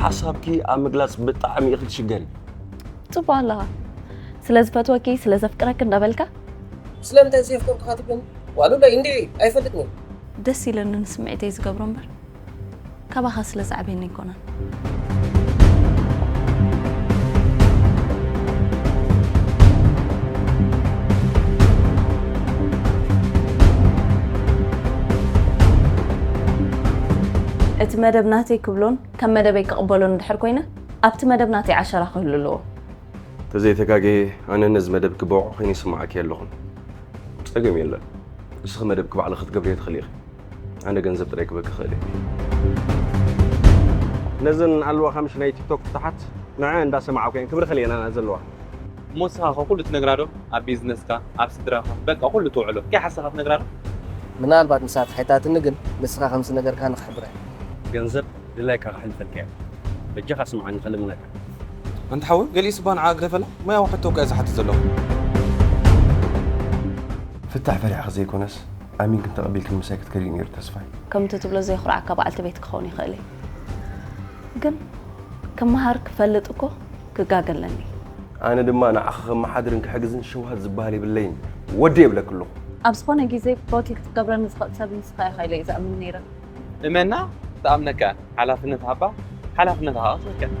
ሓሳብኪ ኣብ ምግላጽ ብጣዕሚ ኢኺ ትሽገሪ። ጽቡቕ ኣለኻ። ስለ ዝፈትወኪ፣ ስለ ዘፍቅረኪ እንዳበልካ? ስለምንታይ ዘየፍቀርኩኻ ትብለኒ? ዋሉ ዳይ እንዲ ኣይፈልጥን እየ። ደስ ኢለኒ ንስምዒተይ ዝገብሮ እምበር ካባኻ ስለ ዝዓበየኒ ኣይኮነን። እቲ መደብ ናተይ ክብሎን ከም መደበይ ክቕበሎን እንድሕር ኮይነ ኣብቲ መደብ ናተይ ዓሸራ ክህሉ ኣለዎ። ተዘይተጋገየ ኣነ ነዚ መደብ ክበቕዖ ኮይነ ይስምዓኪ ኣለኹን። ጸገም የለን። ንስኺ መደብ ክባዕሊ ክትገብርዮ ትኽእሊ ኢኺ። ኣነ ገንዘብ ጥራይ ክበኪ ክኽእል እየ። ነዘን ኣለዋ ከምሽ ናይ ቲክቶክ ፍታሓት ንዐ እንዳሰማዕኩ እየን ክብሪ ከልየናና ዘለዋ። እሞ ንስኻ ከ ኩሉ ትነግራ ዶ? ኣብ ቢዝነስካ፣ ኣብ ስድራኻ፣ በቃ ኩሉ ትውዕሎ ከይሓሰኻ ትነግራ ዶ? ምናልባት ንሳ ተሓይታትኒ ግን ንስኻ ከም ዝነገርካኒ ክሕብራ እየ። ገንዘብ ድላይካ ክሕልፈልካ እየ። በጃኻ ስምዓኒ ከልምነካ። ኣንታ ሓወይ ገሊኡ ስባ ንዓ ግደፈላ ሞያዊ ሕቶ እኳ እየ ዝሓትት ዘለኹ። ፍታሕ ፈሪሕኺ ዘይኮነስ ኣሚንክን ተቐቢልክን ምሳይ ክትከዲ እዩ ነይሩ ተስፋይ። ከምቲ ትብሎ ዘየኹርዓካ በዓልቲ ቤት ክኸውን ይኽእል እዩ። ግን ክመሃር ክፈልጥ እኮ ክጋገ ኣለኒ። ኣነ ድማ ንዓኺ ከመሓድርን ክሕግዝን ሸውሃት ዝበሃል የብለይን። ወዲ የብለኪ ኣለኹ። ኣብ ዝኾነ ግዜ ፕሮቴክት ክትገብረኒ ዝኽእል ሰብ ንስኻ ኢኻ ኢለ እየ ዝኣምን ነይረ። እመና ትኣምነካ ሓላፍነት ሃባ ሓላፍነት ሃባ ትወከል።